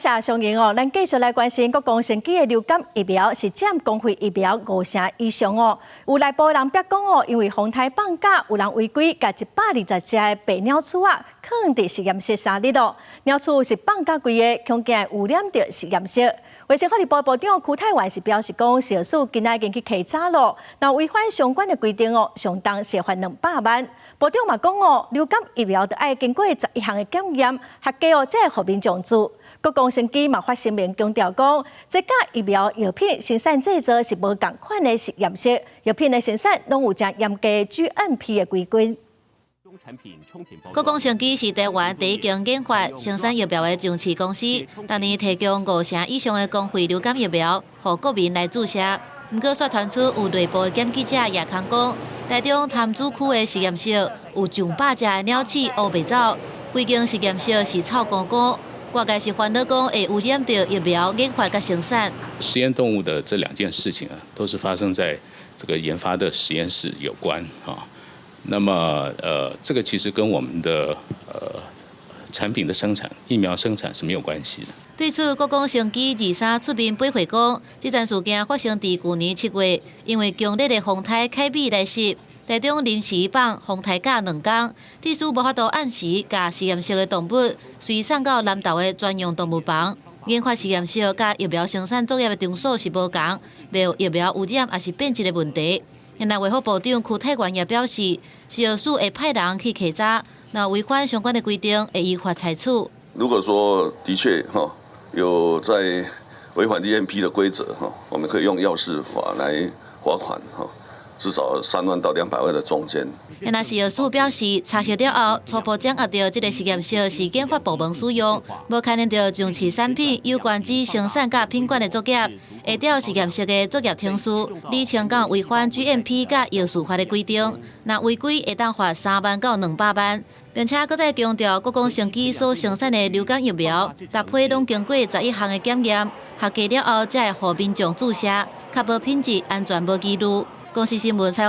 謝上英哦，咱繼續來關心國光生技的流感疫苗是佔公費疫苗五成以上哦。有內部人表講哦，因為風颱放假，有人違規，共120隻的白鳥鼠仔囥佇實驗室3日哦。鳥鼠是放甲規个，恐驚污染著實驗室。衛生福利部部長邱泰源是表示講，食藥署今仔已經去稽查咯，若違反相關的規定哦，上重是罰200萬。部長嘛講哦，流感疫苗著愛經過11項的檢驗，合格哦，才會予民眾注。國光生技嘛發聲明強調講，這佮疫苗藥品生產製造是無仝款的實驗室，藥品的生產攏有誠嚴格 GMP 的規規。國光生技是台灣第一間研發生產疫苗的上市公司，逐年提供五成以上的公費流感疫苗，予國民來注射。毋過，煞傳出有內部的檢舉者也空講，台中潭子區的實驗室有上百隻的鳥鼠烏白走，規間實驗室是臭糊糊。外界是煩惱講會污染著疫苗研發佮生產。實驗動物的這兩件事情啊，都是發生在這個研發的實驗室有關啊。那麼，這個其實跟我們的產品的生產、疫苗生產是沒有關係的。對此，國光生技23出面駁回講，這樁事件發生佇舊年7月，因為強烈的風颱凱美來襲。台中臨時放風颱假2工，致使無法度按時共實驗室的動物隨送到南投的專用動物房。研發實驗室佮疫苗生產作業的場所是無仝，袂有疫苗污染抑是變質的問題。另外，衛福部長邱泰源也表示，食藥署會派人去稽查，若違反相關的規定，會依法採取。如果說的確哈有在違反 GMP 的規則哈，我們可以用藥事法來罰款哈。至少3萬到200萬的中間。若食藥署表示，查核了後，初步掌握著這個實驗室是研發部門使用，無牽連著上市產品有關之生產佮品管的作業，會照實驗室的作業程序，釐清敢有違反 GMP 佮藥事法的規定。若違規，會當罰3萬到200萬，並且閣再強調，國光生技所生產的流感疫苗，逐批攏經過11項的檢驗，合格了後，才會予民眾注射，確保品質安全無疑慮。公視新聞採訪。